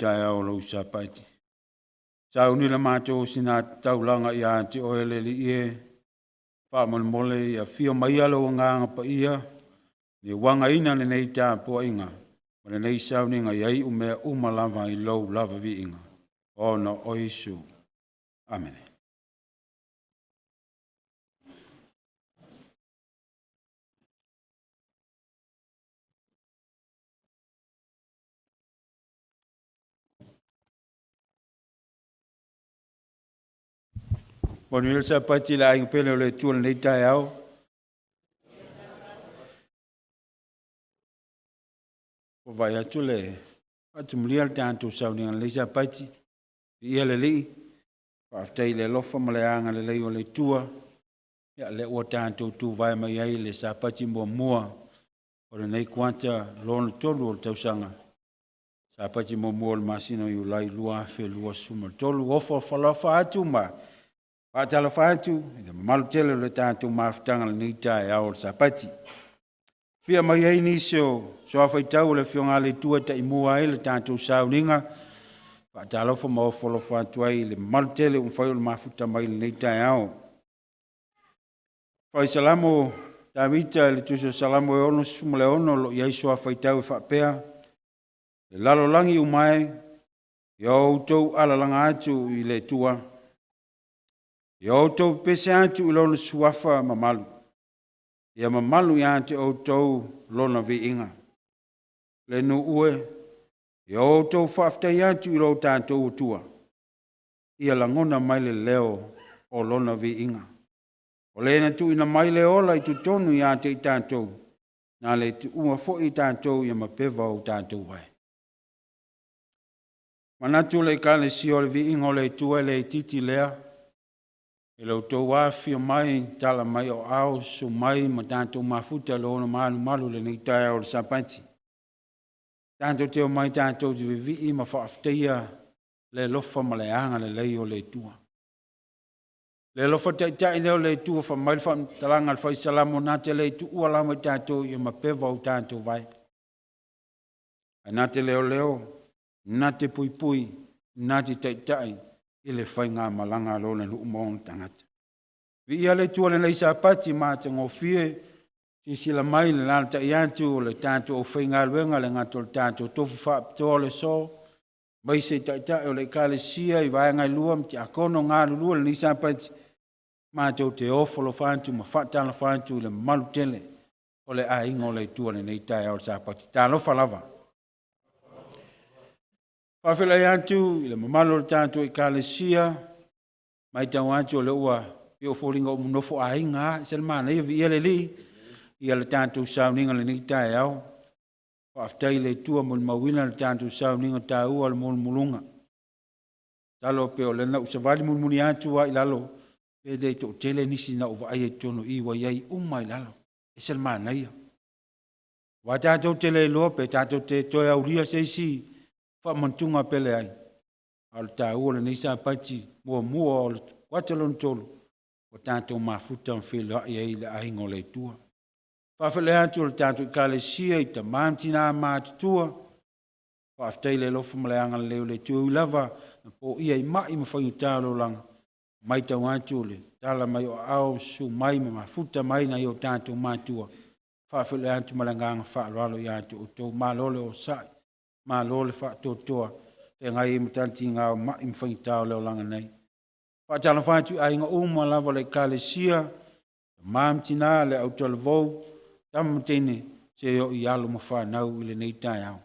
Taeao o lou Sapati. Sauni le matou ositaulaga ia te oe le Alii e, faamolemole ia afio maia lou Agaga Paia e uagaina lenei tapuaiga ma lenei sauniga ia iu mea uma lava i lou lava viiga, ona o Iesu. Amene. Manuia le Sapati i le aiga pele o le Atua i lenei taeao. Ua vaai atu le faatumulia le tatou sauniga i lenei Sapati. Viia le Alii, faafetai i le alofa ma le agalelei o le Atua. Ia, lea ua tatou tuvae mai ai i le Sapati muamua o lenei kuata lona tolu o le tausaga, Sapati muamua o le masina o Iulai 2023. Ofo alofa atu ma faatalofa atu i le mamalu tele o le tatou mafutaga i lenei taeao o le Sapati. Fia mai ai nisi o suafaitau o le Afioga a le Atua e taimua ai le tatou sauniga. Faatalofa ma ofo alofa atu ai i le mamalu tele ua mafai ona mafuta mai i lenei taeao. Fai Salamo Tavita i le tusi o Salamo e 66 o lo o i ai suafaitau e faapea: Le lalolagi uma e, ia outou alalaga atu i le Atua, ia outou pepese atu i lona suafa mamalu, ia mamalu ia te outou lona viiga. Le nuu e, ia outou faafetai atu i lo tatou Atua, ia lagona mai le leo o lona viiga. O le na tuuina mai le ola i totonu ia te i tatou, na le tuua foi i tatou ia mapeva o tatou vae. Manatu le Ekalesia o le viiga o le Atua e le itiiti lea, i lo outou afifio mai, tala mai o aao, susu mai ma tatou mafuta i le malumalu i lenei taeao o le Sapati. Tatou te omai tatou te vivii ma faafetaia le alofa ma le agalelei o le Atua. Le alofa taitai lea o le Atua, fai mai le faamatalaga a le Fai Salamo, na te le tuua lava i tatou ia mapeva o tatou vae. Ae na te leoleo, na te puipui, na te taitai i le faigamalaga a lona nuu ma ona tagata. Viia le Atua i lenei Sapati matagofie, silasila mai le alaalatai atu o le tatou aufaigaluega, le gata o le tatou tofi faapitoa o le aso, aemaise taitai o le Ekalesia i vaega e lua ma tiakono galulue i lenei Sapati. Matou te ofo alofa atu ma faatalofa atu i le mamalu tele o le aiga o le Atua i lenei taeao o le Sapati. Talofa lava. Faafeiloai atu i le mamalu o le tatou Ekalesia, matau atu o lea ua pei o foliga ua nonofo aiga lava, e ese le manaia, viia le Alii ia le tatou sauniga i lenei taeao. Faafetai i le Atua molimauina le tatou sauniga taua o le mulumuluga. Masalo pei o lea na ou savali mulimuli atu lava i lalo, pe le toatele nisi na ou vaaia i totonu i i ua i ai uma lava i lalo. E ese le manaia. Aua tatou te le iloa pe tatou te toe aulia se isi faamanatuga pe leai, a o le taua o lenei Sapati muamua o le kuata lona tolu, ua tatou mafuta ma feiloai ai i le aiga o le Atua. Faafeiloai atu i le tatou Ekalesia i tama ma tina matutua, faafetai i le alofa ma le agalelei o le Atua, e ui lava ina poia i mai ma faigata o le olaga, matau atu i le tala mai o aao, susu mai ma mafuta mai nai o tatou matua. Faafeiloai atu ma le agaga faaaloalo ia te outou. Malo le onosai, malo le faatoatoa, feagai ai ma talitiga o mai ma faigata o le olaga nei. Faatalofa atu i aiga uma lava o le Ekalesia, tama ma tina, le autalavou, tama ma teine, seia oo i alo ma fanau i lenei taeao.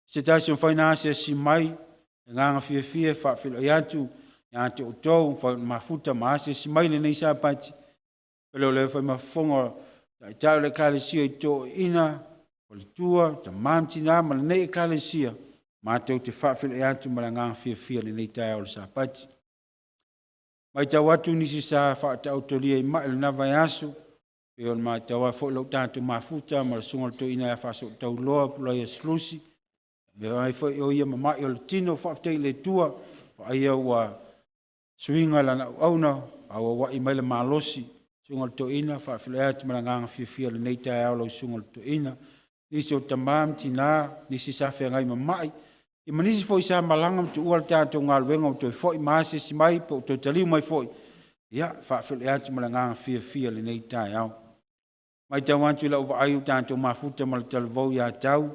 Se tasi o mafai ona asiasi mai, e agaga fiafia e faafeiloai atu ia te outou ua mafuta ma asiasi mai i lenei Sapati. O le fai ma fofoga o taitai o le Ekalesia i toeaiina, faletua, tama ma tina ma lenei Ekalesia, matou te faafeiloai atu ma le agaga fiafia i lenei taeao o le Sapati. Matau atu nisi sa faataotolia i mai i lena vaiaso, pei ona matau ai foi lou tatou mafuta ma le susuga i le toeaina ia Faasootauloa Pulaiasi Lusi, avea ai foi o ia ma mai o le tino. Faafetai i le Atua, vaaia ua suiga lana auauna, faaauauai mai le malosi. Susuga i le toeaina, faafeiloai atu ma le agaga fiafia i lenei taeao i lau susuga i le toeaina. Nisi o tama ma tina, nisi sa feagai ma mai. Ia ma nisi foi sa malaga ma tuua le tatou galuega ua toe foi ma asiasi mai po ua toe taliu mai foi, ia, e faafeiloai atu ma le agaga fiafia i lenei taeao. E matau atu i lau vaai ua tatou mafuta ma le talavou ia Tau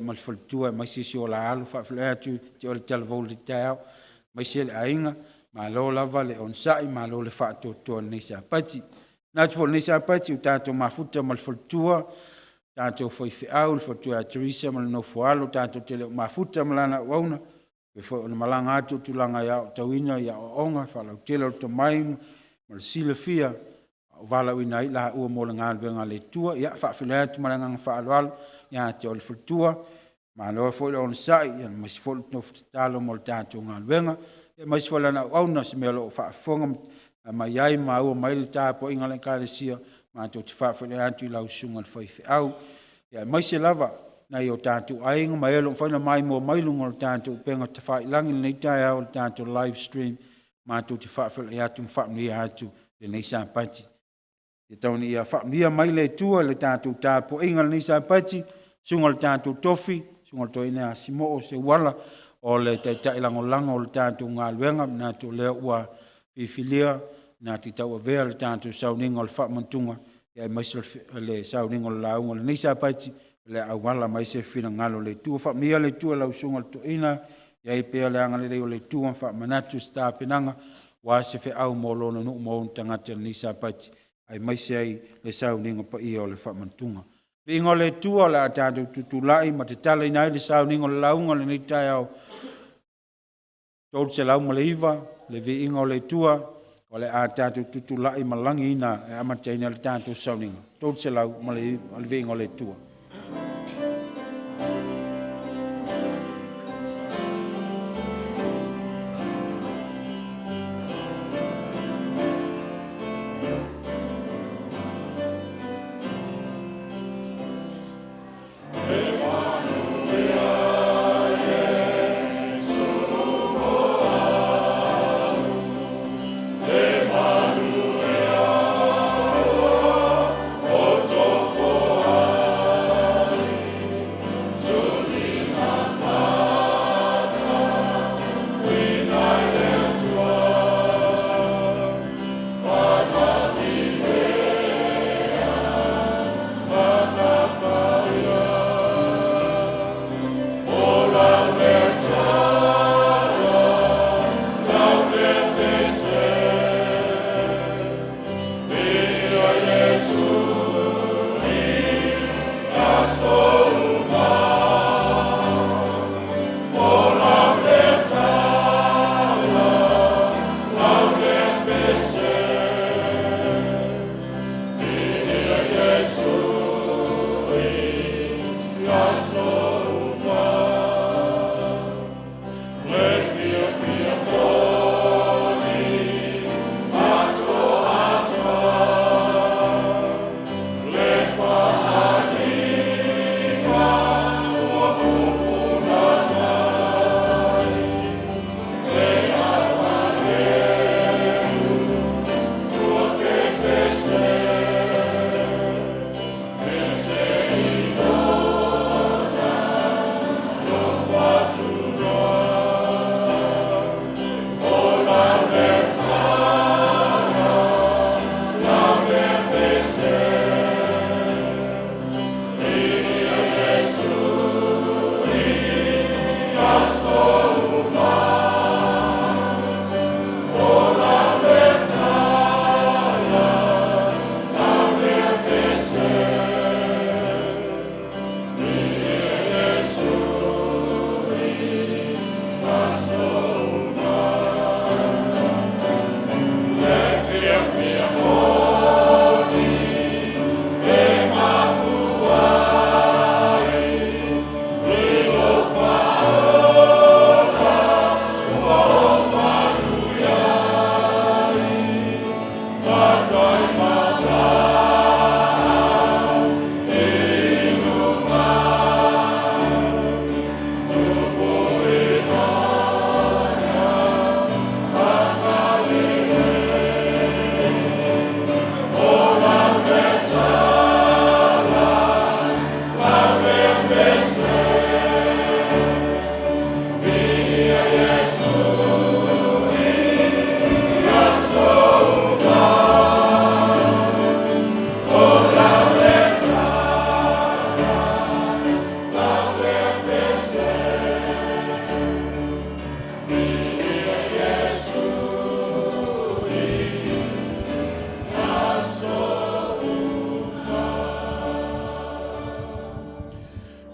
ma le faletua aemaise si o la alo. E faafeiloai atu ia te oe le talavou i lenei taeao aemaise le aiga, malo lava le onosai malo le faatoatoa i lenei Sapati. E manatu foi i lenei Sapati ua tatou mafuta ma le faletua, tatou faifeau le faletua ia Teresa ma le nofo a alo, tatou te le o mafuta ma lana auauna e pei foi ona malaga atu i tulaga i aotauina i aoaoga faalautele o le tomai ma le silafia a o valaauina ai i laua mo le galuega a le Atua. Ia, e faafeiloai atu ma le agaga faaaloalo ia te oe le faletua, malo foi le onosai aemaise foi le nofo tatalo mo le tatou galuega, aemaise foi lana auauna, o se mea o lo o faafofoga mai ai ma maua mai le tapuaiga a le Ekalesia. Matou te faafeiloai atu i lau susuga i le faifeau, aemaise lava nai o tatou aiga ma e o lo o mafai ona maimoa mai i luga o le tatou upega tafailagi i lenei taeao i le tatou live stream. Matou te faafeiloai atu ma faamanuia atu i lenei Sapati. Ia tau ina ia faamanuia mai le Atua i le tatou tapuaiga i lenei Sapati, susuga i le tatou tofi, susuga i le toeaina ia Simo'o Seuala o le Taitai Lagolago o le tatou galuega. E manatu o lea ua filifilia na te tauavea le tatou sauniga o le faamanatuga aemaise o le sauniga o le lauga i lenei Sapati o le a auala mai se finagalo o le Atua. Faamanuia le Atua i lau Susuga i le Toeaina, ia i ai pea le agalelei o le Atua ma faamanatu se tapenaga aua se feau mo Lona nuu ma ona tagata i lenei Sapati aemaise ai le sauniga paia o le faamanatuga. Viiga o le Atua, o le a tatou tutulai ma tatalaina ai le sauniga o le lauga i lenei taeao. 309 le Viiga o le Atua, o le a tatou tutulai ma lagiina e amataina ai le tatou sauniga. 309 le Viiga o le Atua.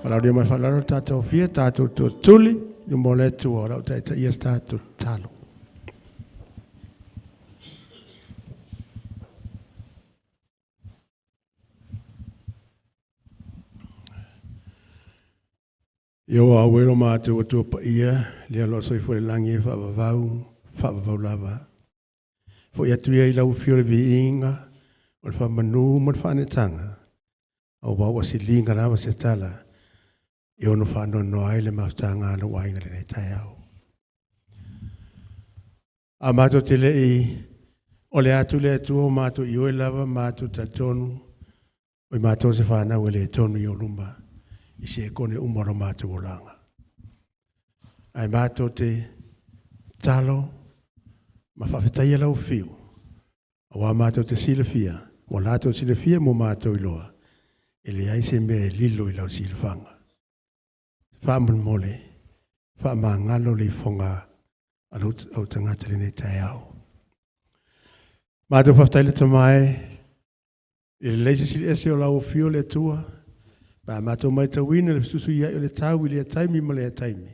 Valaaulia ma le faaaloalo le tatou afia, tatou tootuli, i luma o le Atua o le a ou taitaia se tatou tatalo. Ia ua auelo matou Atua paia, lea o lo o soifua i le lagi e faavavau, faavavau lava. Foi atu ia i lau afio le viiga, o le faamanu ma le faaneetaga, aua ua siliga lava se tala e ono faanoanoa ai le mafutaga a lou aiga i lenei taeao. A matou te le i ole atu le Atua o matou ioe lava matou talitonu, o i matou se whanau e le tonu i o luma, i se kone uma o matou olaga. Ae matou te talo ma whawhitaia lau whiu, aua matou te silafia, ua latou silafia mo matou iloa, e leai se mea e lilo i lau silafaga. Faamolemole, faamagalo le ifoga a lou au tagata lenei taeao. Matou faafetai le Tama e, i le lelei silisili ese o lau afio le Atua, pa matou matauina le fesuisuiai o le tau i lea taimi ma lea taimi,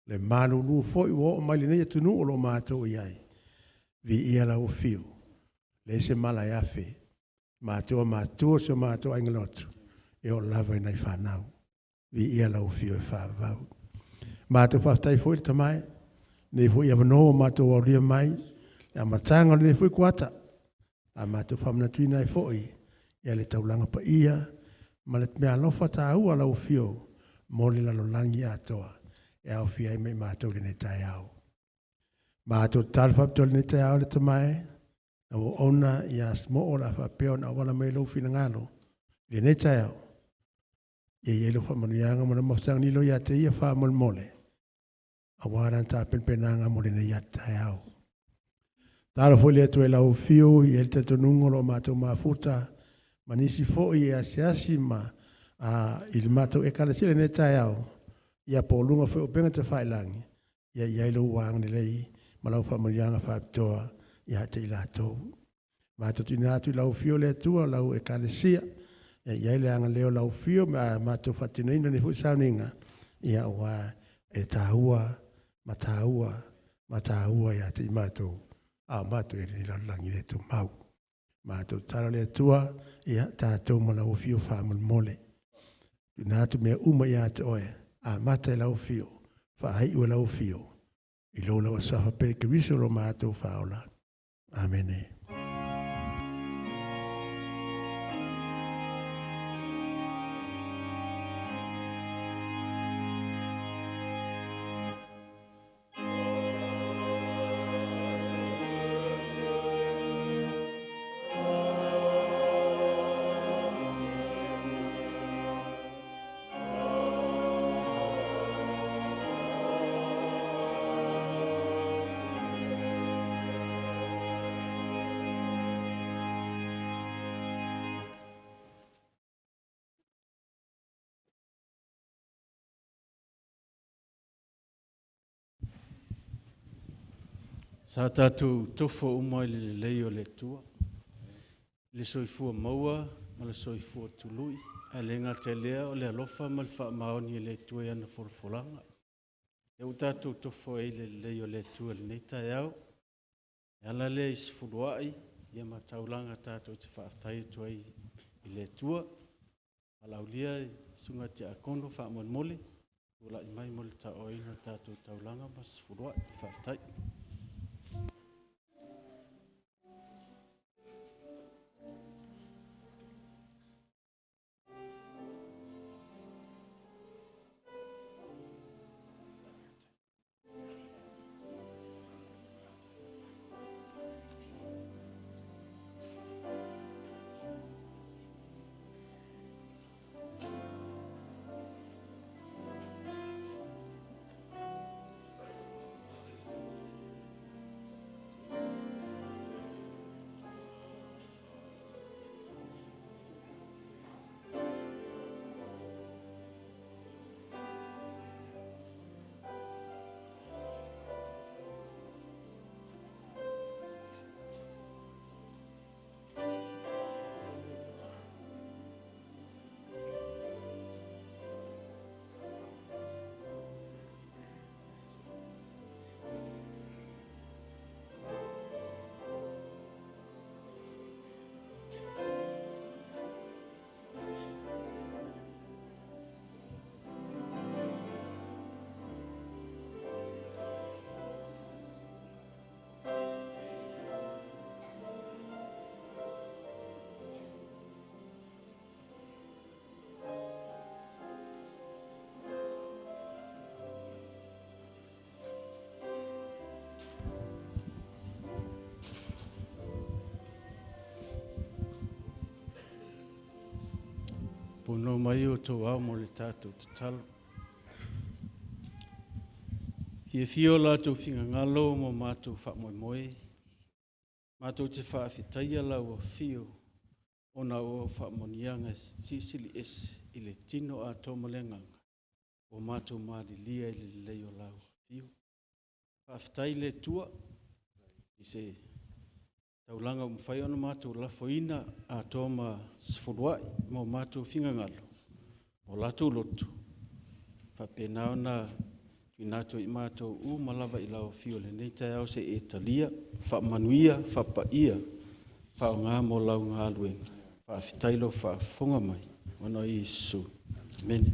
le malulu foi ua oo mai lenei atunuu o lo o matou i ai. Viia lau afio, leai se mala e afe, matua matua si o matou aiga lotu, e oo lava i nai fanau. Viia lau afio e faavavau. Matou faafetai foi le Tama e, nei foi avanoa ua matou aulia mai, le amataga o lenei foi kuata, a matou faamanatuina ai foi ia le taulaga paia ma le meaalofa taua lau afio mo le lalolagi atoa e aofia ai ma i matou lenei taeao. Matou tatalo faapitoa lenei taeao le Tama e, na ua ona ia moo la faapea ona auala mai lou finagalo i lenei taeao. Ia i ai lou faamanuiaga ma lau mafutaga lilo ia te ia faamolemole, aua lana tapenapenaga mo lenei taeao. Talo foi le Atua i lau afio i ai le talitonuga o lo o matou mafuta ma nisi foi e asiasi ma i le matou ekalesia lenei taeao, ia po o luga foi o upega tafailagi, ia i ai lou agalelei ma lau faamanuiaga faapitoa ia te i latou. Matou tuuina atu i lau afio le Atua lau ekalesia, ia i ai le agalelei o lau afio ma matou faatinoina lenei foi sauniga, ia ua e taua ma taua ma taua ia te i matou, a matou e lenei lalolagi le tumau. Matou tatalo le Atua, ia tatou ma lau afio faamolemole. Tuuina atu mea uma ia te oe, amata i lau afio, faaiu i lau afio, i lou lava suafa pele Keriso lo matou faaola. Amene. Sa tatou tofo uma i le lelei o le Atua, le soifua maua ma le soifua tului, ae le gata i lea o le alofa ma le faamaoni e le Atua i ana folafolaga. E ua tatou tofo ai i le lelei o le Atua i lenei taeao, e ala lea i sefuluai ia ma taulaga tatou te faafetai atu ai i le Atua. Valaaulia i susuga tiakono faamolemole, tulai mai mo le taoaina o le tatou taulaga ma sefuluai. Faafetai. Taupuno mai o outou ao mo le tatou tatalo. Fiafia o latou finagalo mo matou faamoemoe. Matou te faafetaia lau afio ona o au faamanuiaga silisili ese i le tino atoa ma le agaga ua matou malilia i le lelei o lau afio. Faafetai i le Atua i se taulaga ua mafai ona matou lafoina atoa ma sefuluai ma o matou finagalo, o latou loto, faapena ona tuuina atu i matou uma lava i lau afio i lenei taeao se i e talia, faamanuia, faapaia, faaaoga mo lau galuega. Faafetai lou faafofoga mai, ona o Iesu. Amene.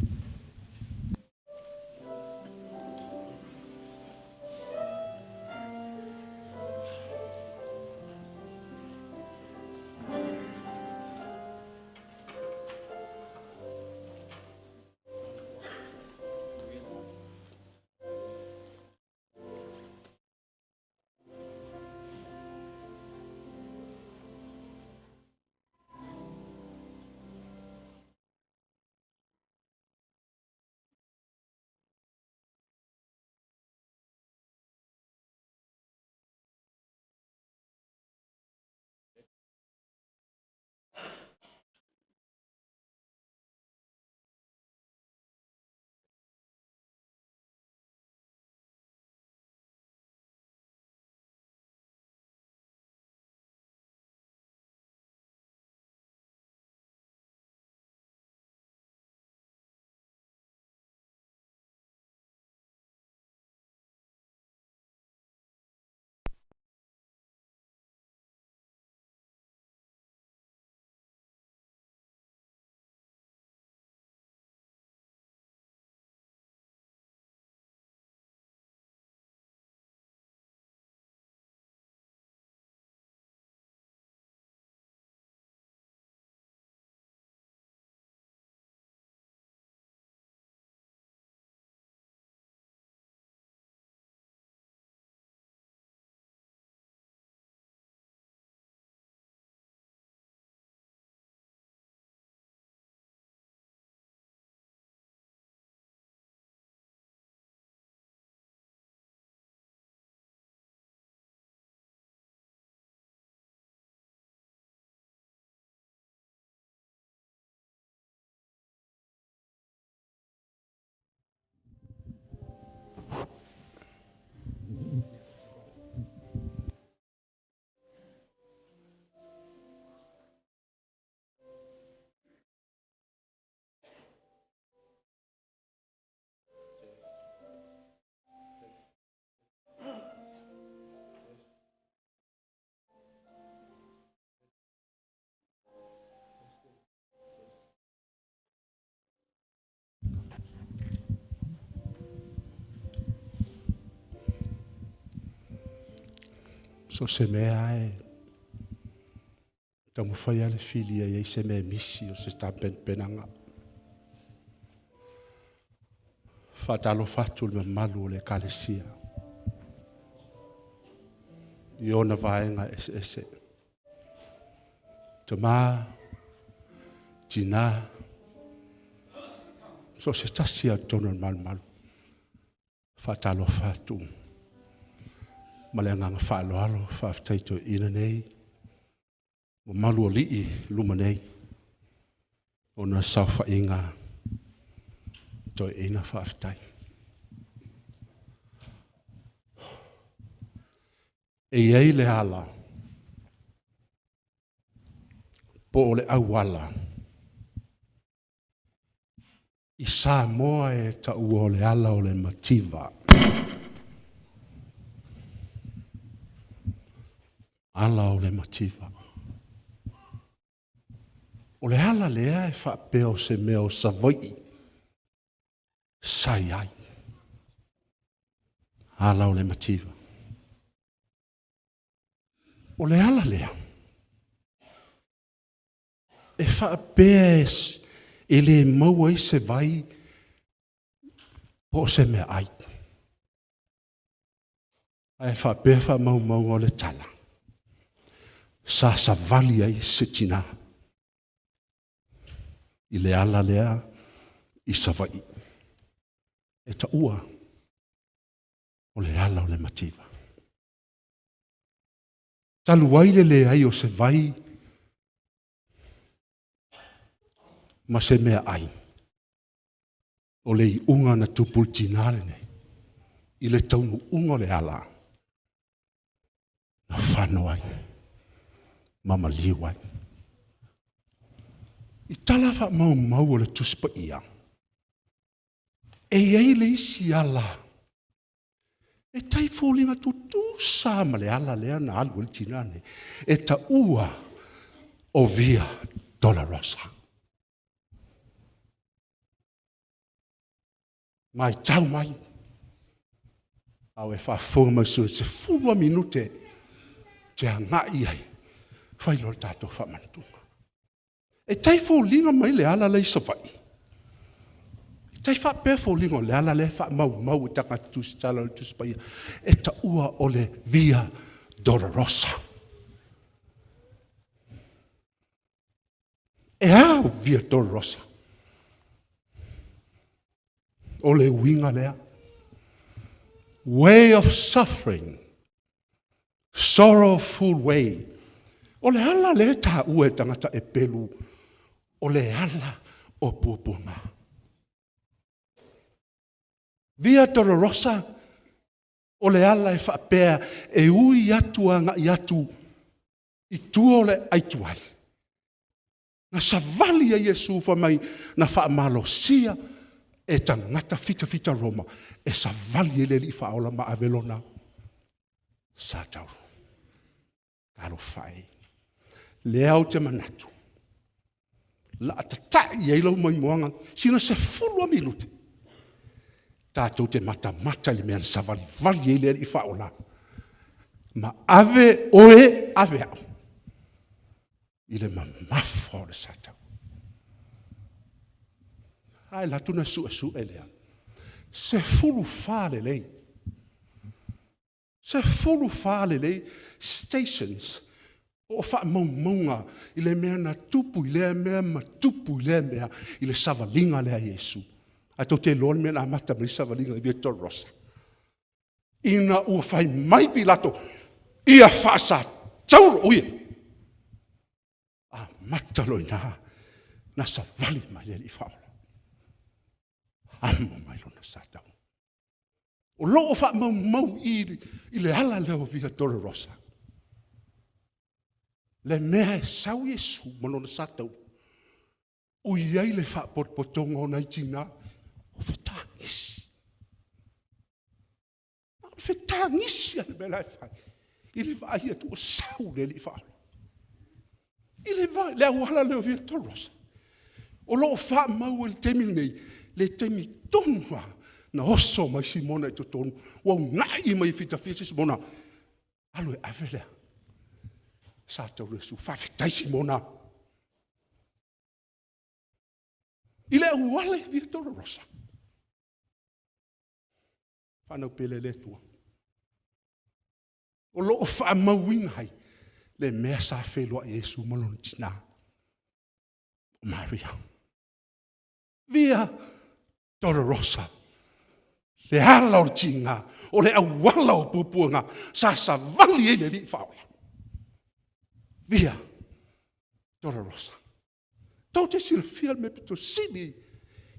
So se mea lava e taumafai lava le filia i ai se mea e misi o se tapenapenaga. Faatalofa atu i le mamalu o le Ekalesia i ona vaega eseese. Tama, tina, so o se tasi lava i totonu o le malumalu, faatalofa atu ma le agaga faaaloalo, faafetai i toeaiina nei, mamalu o alii i luma nei, ona o le saofaiga a toeaiina faafetai. E i ai le ala po o le auala i Samoa e taua o le ala o le mativa. Ala o le mativa. O le ala lea e faapea o se mea o Savaii sa i ai. Ala o le mativa. O le ala lea, e faapea e le maua ai se vai po o se meaai. Ae faapea faamaumauga o le tala, sa savali ai se tina i le ala lea i Savaii. E taua o le ala o le mativa. Talu ai le leai o se vai ma se mea ai, o le iuga na tupu i le tinā lenei, i le taunuuga o le ala, na fano ai ma maliu ai. I tala faamaumau o le Tusi Paia, e i ai le isi ala e tai foliga tutusa ma le ala lea na alu ai le tinā nei, e taua o Via Dolorosa. Matau mai, a o e faafofoga mai sui 10 minute te agai ai, fai loa le tatou faamanatuga. E tai foliga mai le ala lea i Savaii. E tai faapea foliga o le ala lea e faamaumau e tagata tusitala o le Tusi Paia, e taua o le Via Dolorosa. E a o Via Dolorosa? O le uiga lea. Way of suffering, sorrowful way. O le ala lea e taua e tagata e pelu, o le ala o puapuaga. Via Dolorosa, o le ala e faapea e ui atu agai atu i tua o le aituai. Na savali ai Iesu fai mai, na faamalosia e tagata fitafita Roma, e savali ai le Alii Faaola ma ave lona sa tauro. Talofa e. Lea ou te manatu, la tatai ai lau maimoaga, sina 10 minute, tatou te matamata i le mea na savalivali ai le Alii Faaola, ma ave oe, ave au, i le mamafa o le sa tau. Ai la tuna su'e lea. 14 lelei. 14 lelei stations o faamaumauga i le mea na tupu i lea mea ma tupu i lea mea i le savaliga lea a Iesu. Ae tou te iloa le mea na amata mai le savaliga i Via Dolorosa. Ina ua fai mai Pilato, ia faasataulo ia. Amata loa i ina, na savali mai le Alii Faaola. Amo mai lona sa tau. O loo faamaumau i le ala lea o Via Dolorosa. Le mea e sau Iesu ma lona sa tau, ui ai le faapotopotoga o nai tina, o fetagisi. O fetagisi a le mea la e fai. I le vaai atu o sau le Alii Faaola. I le vaai, le auala lea o Via Dolorosa. O loo faamau i le taimi lenei, le taimi tonu lava, na oso mai Simona i totonu, ua unai mai fitafita Simona, alu e ave lea. Sa tau Iesu, faafetai Simona. I le auala i Via Dolorosa. Whanau pele le tua. O loo faamauina ai, le mea sa whenua Iesu ma lona tina. O Maria. Via Dolorosa. Le ala o le tinga, o le auala o puapuaga, sa savali ai le Alii Faaola. Via Dolorosa. Tau te silafia le mea pito sili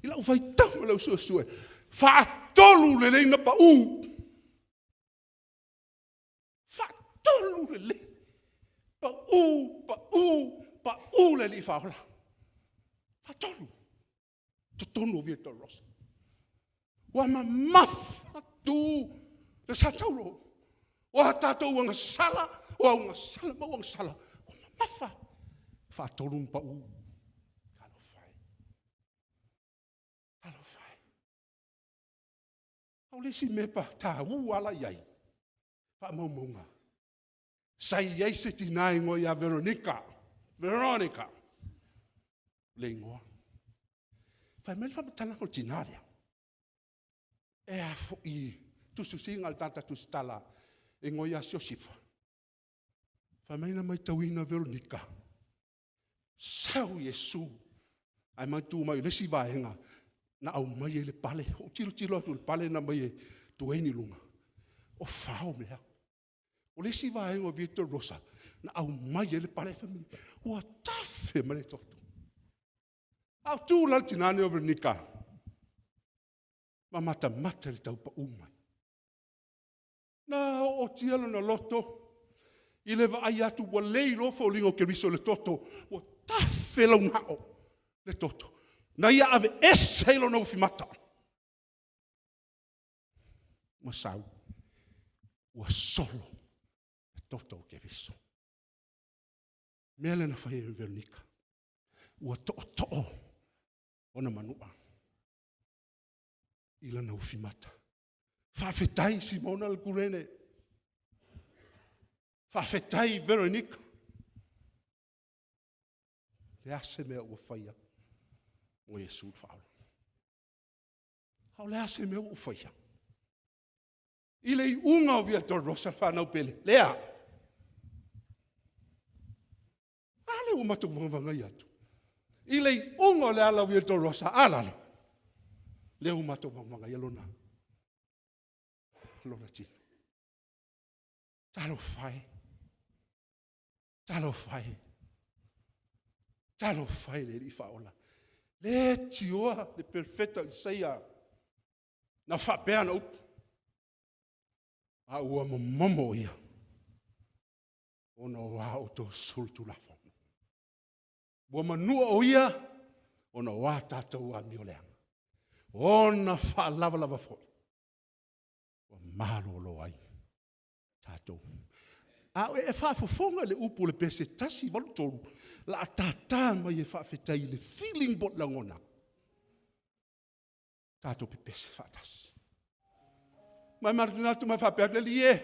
i lau vaitau ma lau suesue. Faatolu lelei na pau. Faatolu lelei. Pau, pau, pau le Alii Faaola. Faatolu. Totonu o Via Dolorosa. Ua mamafa tu le sa tauro. Ua tātou agasala, ua agasala ma ua agasala. Ua mamafa. Faatolu ma pau. Talofa e. Talofa e. Au le isi mea pa tāu ala i ai. Faamaumauga. Sa i ai se tina ingoa ia Veronica. Veronica. Le ingoa. Fai mai le faamatalaga o le tina lea. E a foi tususiga le tata tusitala e ingoa ia Siosifa. Fai mai na maitauina Veronica. Sau Iesu. Ae manatua mai o le isi vaega na aumai ai le pale. Ou tilotilo atu i le pale na aumai e Dwayne i luga, o fao mea. O le isi vaega o Via Dolorosa na aumai ai le pale, fai mai, ua tafe mai le toto. A o tu la le tina lenei o Veronica ma matamata i le tau pau mai. Na ootia lona loto i le vaai atu ua le iloa foliga o Keriso i le toto, ua tafe laugao le toto, na ia aveese ai lona ufimata ma sau, ua solo le toto o Keriso. O le mea lea na fai e Veronica, ua tootoo ona manua i lana ufimata. Faafetai Simona le Kurene, faafetai Veronica. O le a se mea ua faia mo Iesu le Faaola? A o le a se mea ua ou faia? I le iuga o Via Dolorosa fanau pele, lea. A lea ua matou vagavagai atu. I le iuga o le ala o Via Dolorosa, a lalo, lea ua matou vagavagai lona, lona tino. Talofa e, talofa e, talofa e i le Alii Faaola. Le tioa le Perofeta o Isaia na faapea ana upu, a ua momomo o ia ona o a outou solitulafono. Ua manua o ia ona o a tatou amioleaga. O ona faalavalava foi ua malolo ai tatou. A o e faafofoga i le upu o le pese 183, o le a tata mai e faafetai i le feeling po o le lagona, tatou pepese faatasi. Ma e manatu ma faapea atu, le Alii e,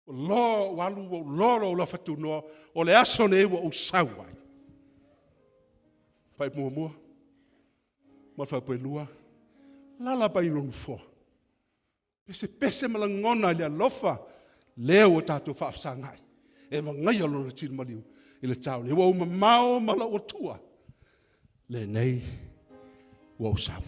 ua loa ou alu ua ou loa lou alofa tunoa, o le aso lenei ua ou sau ai. Fuaiupu 1 ma le fuaiupu 2, alaala mai lou nofoa, pesepese ma lagona i le alofa lea ua tatou faafesagai e vagaia Lona tino maliu i le taeao nei. Ua ou mamao ma lou Atua, lenei ua ou sau.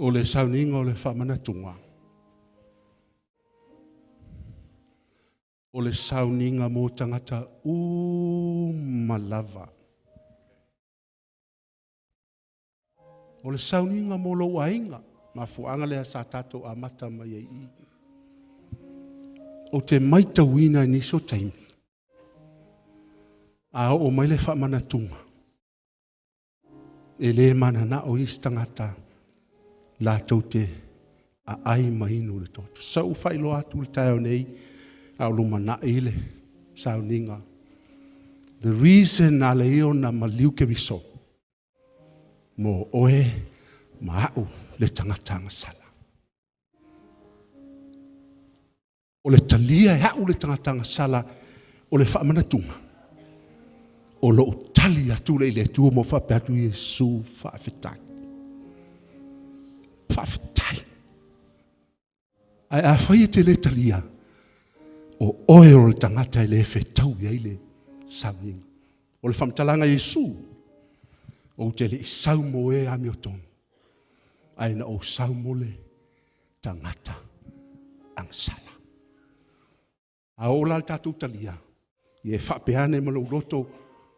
O le sauniga o le faamanatuga. O le sauniga mo tagata uma lava. O le sauniga mo lou aiga. Mafuaaga lea sa tatou amata mai ai i. O te maitauina i nisi o taimi. A oo mai le faamanatuga. E le mananao isi tagata latou te aai ma inu le toto. Sa ou faailoa atu le taeao nei, a o lumanai le sauniga. The reason na ala ai ona maliu Keriso, mo oe ma au le tagata agasala. O le talia e au le tagata agasala o le faamanatuga, o lou tali atu le i le Atua mo faapea atu Iesu faafetai. Faafetai. Ae afai e te le talia, o oe o le tagata e le fetaui ai le sauniga. O le faamatalaga a Iesu, ou te le i sau mo e amiotonu, ae na ou sau mo le tagata agasala. A oo la le tatou talia, ia e faapea ane ma lou loto,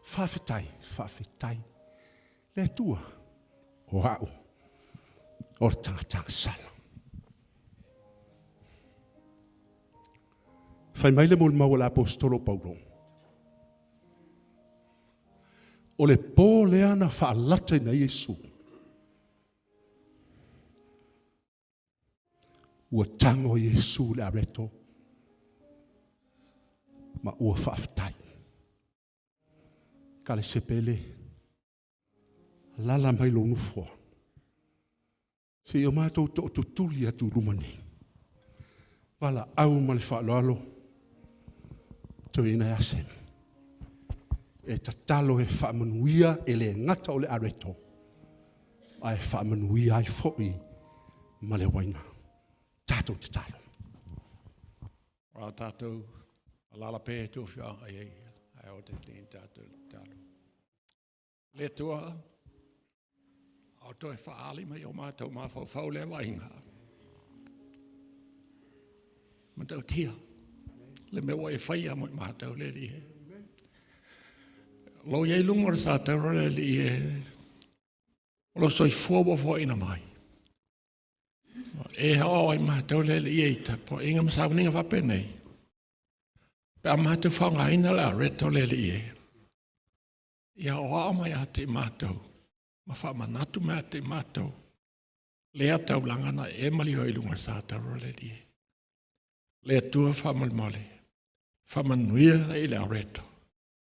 faafetai, faafetai. Le Atua, o au, o le tagata agasala. Fai mai le molimau a le aposetolo o Paulo. O le po lea na faalataina ai Iesu. Ua tago Iesu i le areto ma ua faafetai. Kale sepele, alala mai lou nofoa. Se i o matou tootutuli atu i luma nei. Valaau ma le faaaloalo, toeaina Aseni. E tatalo e faamanuia e le gata o le areto, ae faamanuia ai foi ma le uaina. Tatou tatalo. O tatou alala pe tu fia ai ai ai o te te tatou tatalo. Le tua o toe whaali mai o mātou mafaufau le vainga. Matautia, le mea ua e whaia mo i mātou le li e. Lo iai lunga o le sa taura le li e, o lo soifua ua foaina mai. E hao ai mātou le li e i tapo, inga masauniga whapenei. Pe a mātou whangaina le areto le li e. Ia o ao mai a te mātou, ma whaamanatu mai a te mātou, lea taulanga na e mali hoi lunga sa taura le li e. Le atua whaamalimale, whaamanuia i le areto,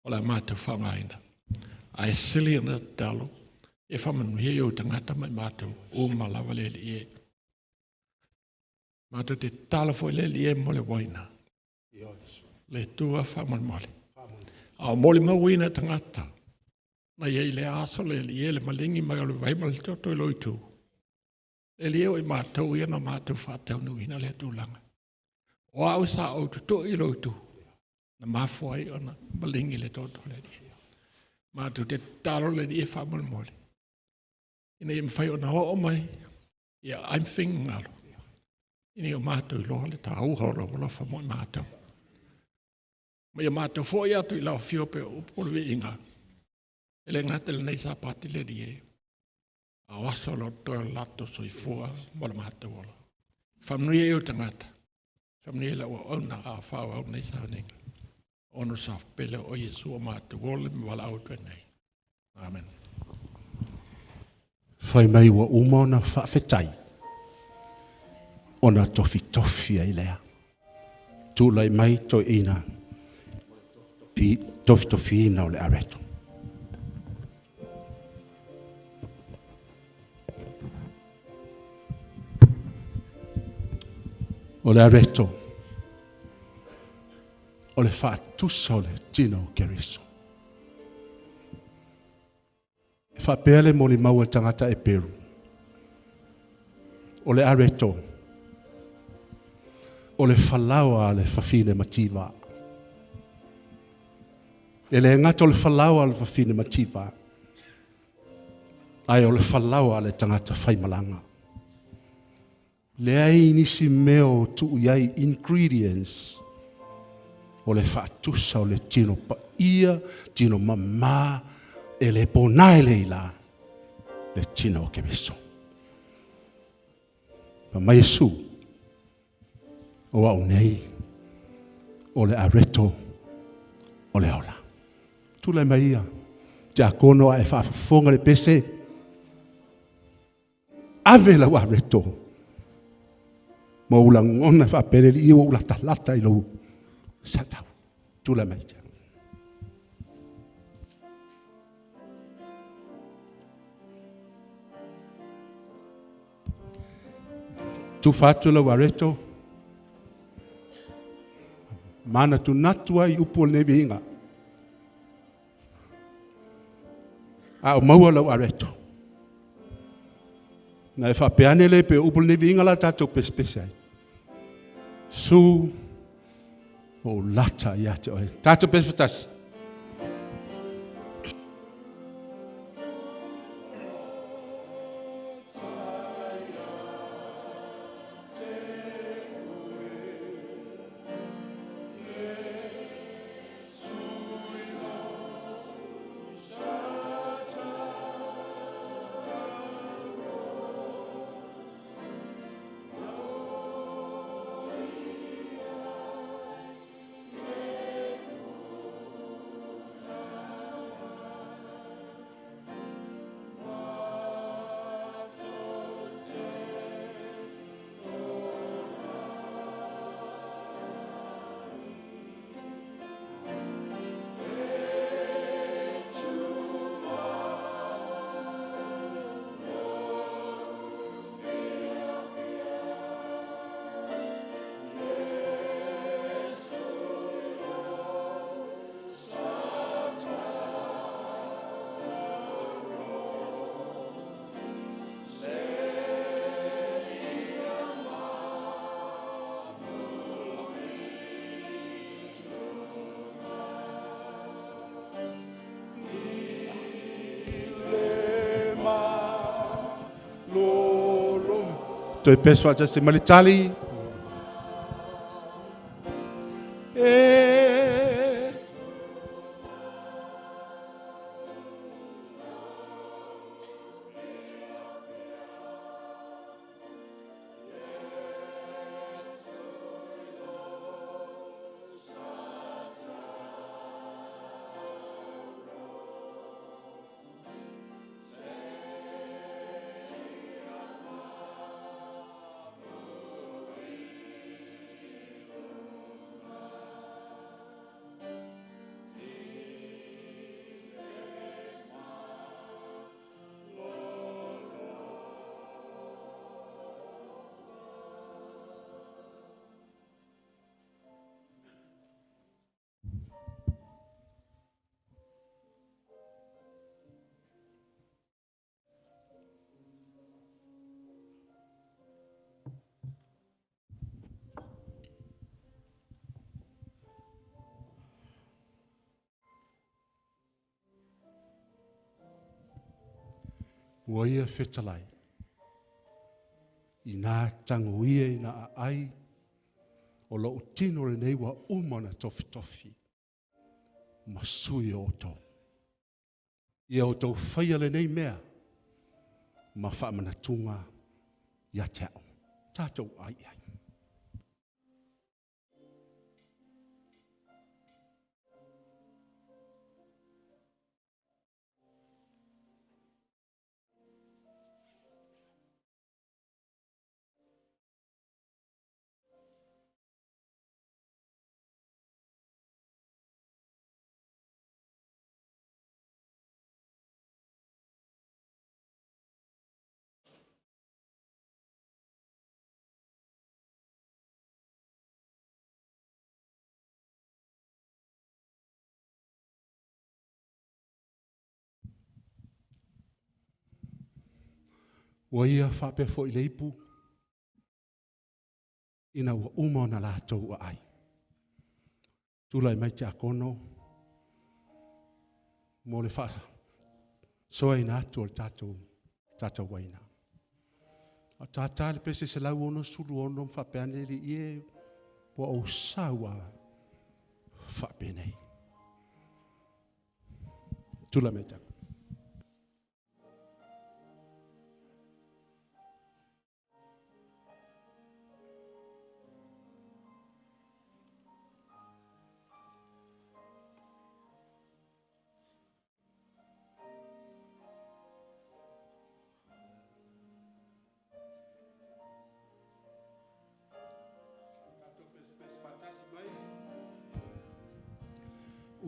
o le mātou whangaina. Ai sili ana talo, e whaamanuia i o tangata mai mātou, o malawa le li e. Mātou te talo foi le li e mo le waina. Le atua whaamalimale. A o moli mauina tangata, na iai le aso le li e le malingi mai o le vai ma le toto i loitu. Le li e o i mātou ia na mātou whātaunu ina le tūlanga. O au sa o tutu i loitu, na mafua ai ona malingi le toto le li e. Mātou te talo le li e whaamalimale. Ina ia mwhai ona oo mai, ia I'm fingalo. Ina ia mātou i loa le tā uha o lau alofa mo i mātou. Ma ia mātou foi atu i lau fio pe o upolu i inga. E le ngata le nei sa pati le li e. A o aso lo toe lato soifua mo le mātou ola. Whamnui e o tangata. Whamnui e lau auna a whau au nei sa nenga. Ono sa pele o Iesu o mātou ole me wala au tue nei. Amen. Whai mai ua uma ona whaafetai. Ona tofitofi ai lea. Tūlai mai toi ina. Tofitofi ina o le areto. O le areto. O le whaatusa o le tino o Keriso. E whaapea le moli maua tangata e Peru. O le areto. O le whalaoa le whawhine mativa. E le ngata o le whalaoa le whawhine mativa. Ai o le whalaoa le tangata whaimalanga. Leai nisi mea o tuu i ai ingredients o le faatusa o le tino paia, tino mamā, e le pona e le ila, le tino o Keriso. Fa mai Iesu, o au nei, o le areto o le ola. Tulai mai ia, tiakono a e faafofoga le pese, ave lau areto, ma ou lagona faapea le alii ua ou latalata i lou satau. Tulai mai tiakono. Tufa atu lau areto, manatunatu ai upu o lenei viiga. A o maua lau areto. Na e faapea ane le pe upu o lenei viiga la tātou pesepese ai. Su o lata ia te oe. Tātou pese fatasi. Toe peso faatasi ma le tali. E Ua ia fetalai, i nā tango ia i nā ai, o lou tino lenei ua uma na tofitofi, ma sui o outou. Ia outou faia lenei mea, ma faamanatuga ia te au. Tātou ai ai. Ua ia faapea foi le ipu, ina ua uma ona latou aai. Tulai mai tiakono, mo le faasoaina atu o le tatou uaina. A tātā le pese se lau ono sulu ono mwhapeane li ie wa o saua whaapenei. Tula me tāku.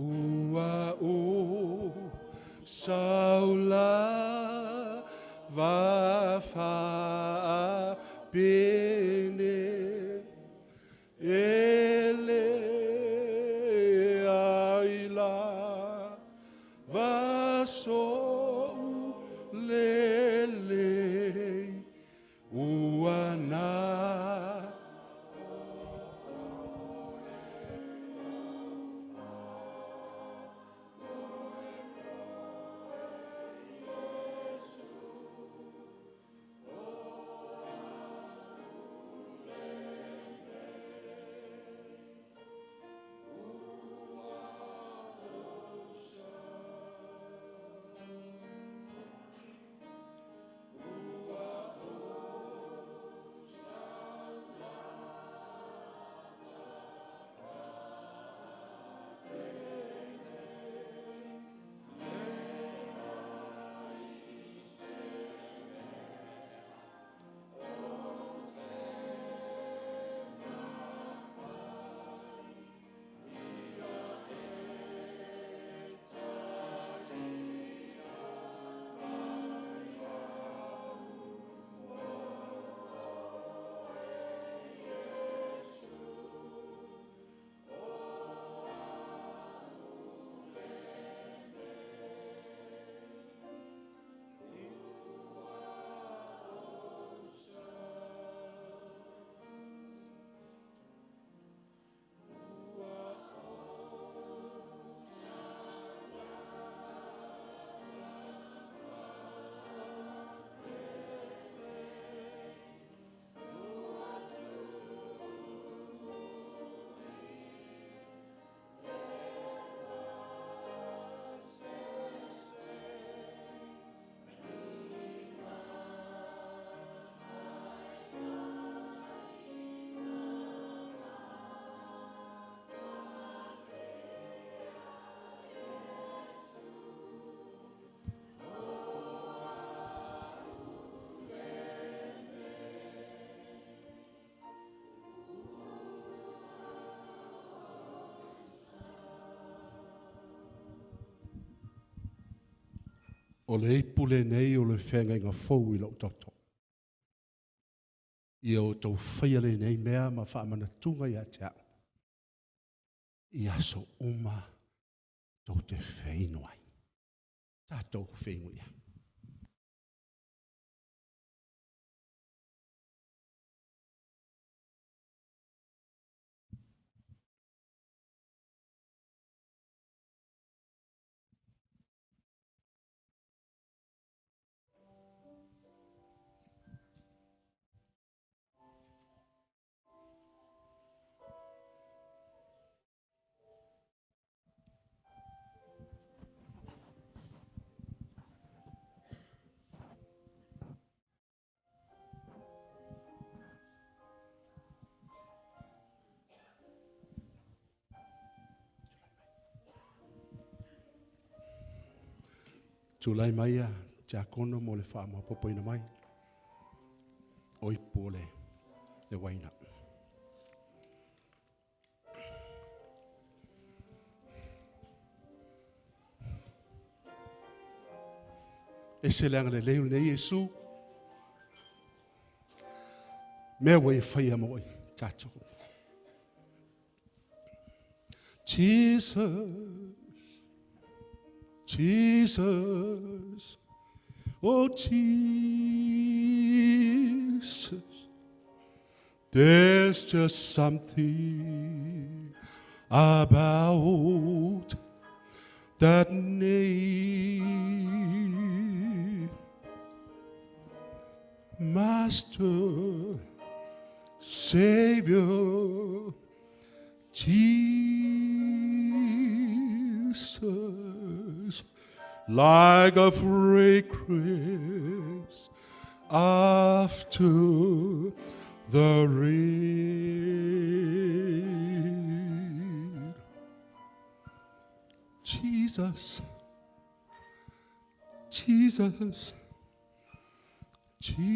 Ua o saula va fa pene ele aila va so lele ua na. O le ipu le nei o le whenga i ngā fau i lau toto. Ia o tau whaia le nei mea ma whaamana tunga ia te au. Ia so uma tau te whainu ai. Tātou whainu ia. Tūlai mai a tiakono mo le wha popoina mai. Oi pōle le waina. E se leanga le leu nei Yesu. Mea wai e whaia moi tātou. Jesus. Jesus, oh Jesus, there's just something about that name. My Master, Savior, Jesus, like a fragrance after the rain. Jesus, Jesus, Jesus,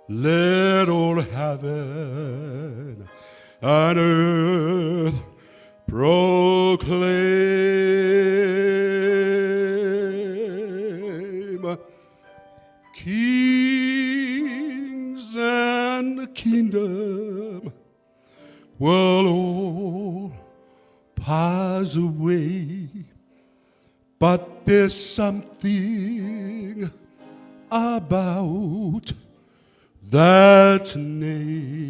let all heaven and earth proclaim. Kings and kingdom will all pass away, but there's something about that name.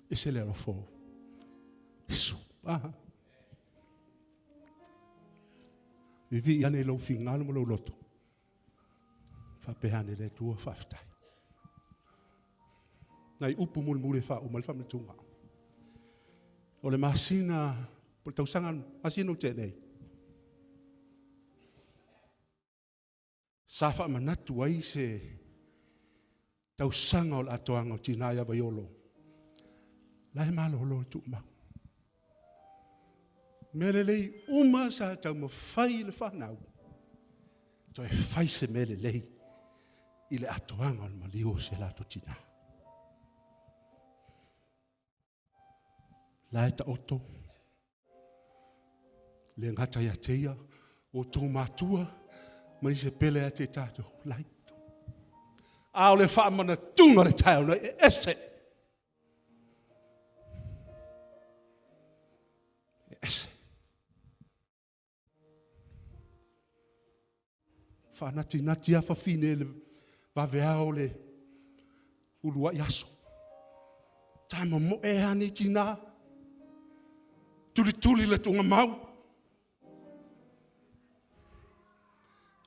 E se le alofo. Isu. Aha. Vivi ane lau fingalo mo lau loto. Whapehane le tua whawhitai. Nai upu mule mule wha o male whamletunga. O le masina, po le tausaga masina o tēnei. Sa whaamanatu ai se tausaga o le atoanga o tina ia vaiolo. Lai malo lo tu mau. Mele lei uma sa tau mo fai le whanau. Toi fai se mele lei i le atoanga o le malio se la tina. Lai ta oto. Le ngata ia teia o tō mātua ma se pele a te tātou. Lai. A o le whaamana tūnga le tau nei e ese. Ese. Whanati nati a whawhine le waweao le ulua i aso. Taima mo e ane tina. Tuli tuli le tunga mau.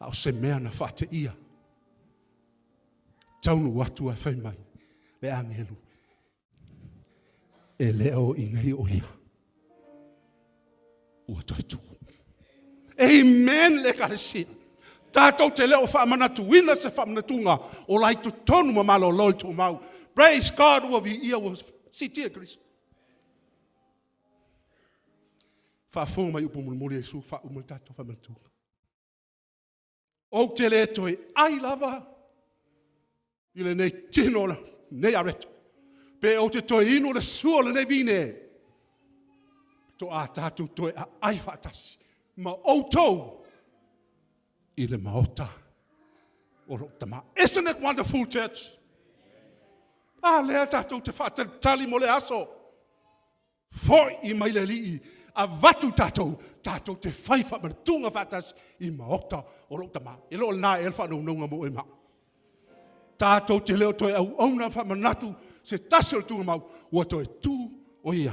A o se mea na whaate ia. Taunu atu a whai mai. Le angelu. E leo i nei o ia. Ua toi tū. Amen le kalesia. Tātou te leo whaamanatuina se whaamanatuga o lai totonu ma malo loi tō mau. Praise God ua vi ia ua sitia Kristo. Whaafonga mai upu mulimuli Iesu whaauma le tātou whaamanatuga. O te le toe ai lava i le nei tino la nei areto. Pe o te toe ino le sua le nei vine. To a tātou toe a ai whaatasi. Ma outou i le maota o lo tama. Isn't it wonderful, church? A lea tātou te whaatalitali mo le aso. Foi i mai le lii. A vatu tātou, tātou te whai whaamanatunga whaatasi i maota o lo tama. E lo nā e le whaanaunga mo e mau. Tātou te leo toe au auna whaamanatu se tasi o le tunga mau. Ua toe tū o ia.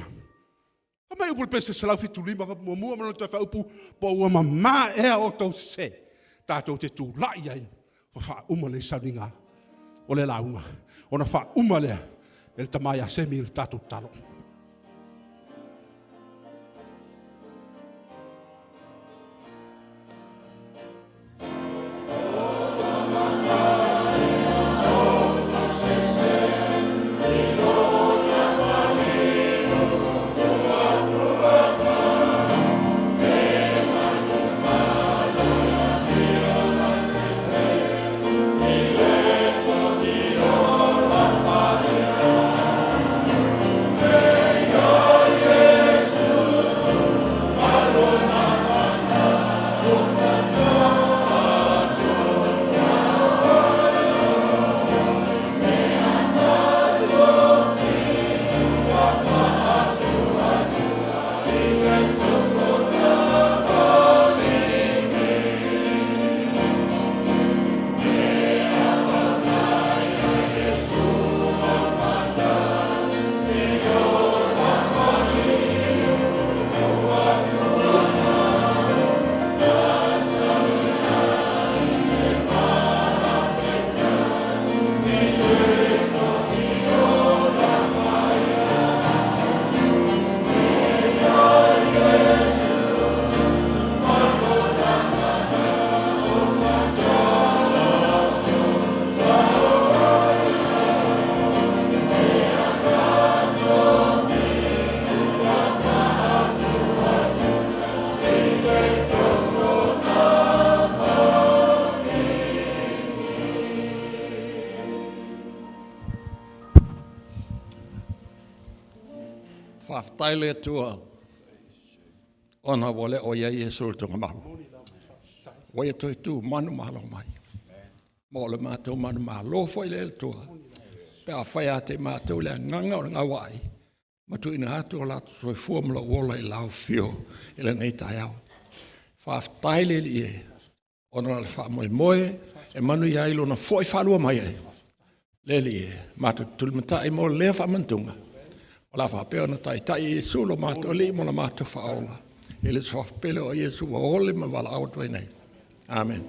A mai upu le pese se lau fitu lima whapumua mano te whaupu po ua mamā ea o tau se. Tātou te tū lai ai wha uma le sauninga o le launga. Ona wha uma lea e le tamai a semi le tātou talo. Faafetai le Atua ona ua le o i ai Iesu i le tugamau. Ua ia toe tu manumalo mai. Ma o le matou manumalo foi lea i le Atua. Pe afai ia te matou le agaga o le gauai, ma tuuina atu o latou soifua ma lou ola i lau afio i lenei taeao. Faafetai le Alii e, ona o le faamoemoe e manuia ai lona foi faalua mai ai, le Alii e, matou te tulimatai mo lea faamanatuga, o le a faapea ona taitai e Iesu lo matou Alii ma lo matou Faaola, i le suafa pele o Iesu ua ole ma valaau atu ai nei. Amen.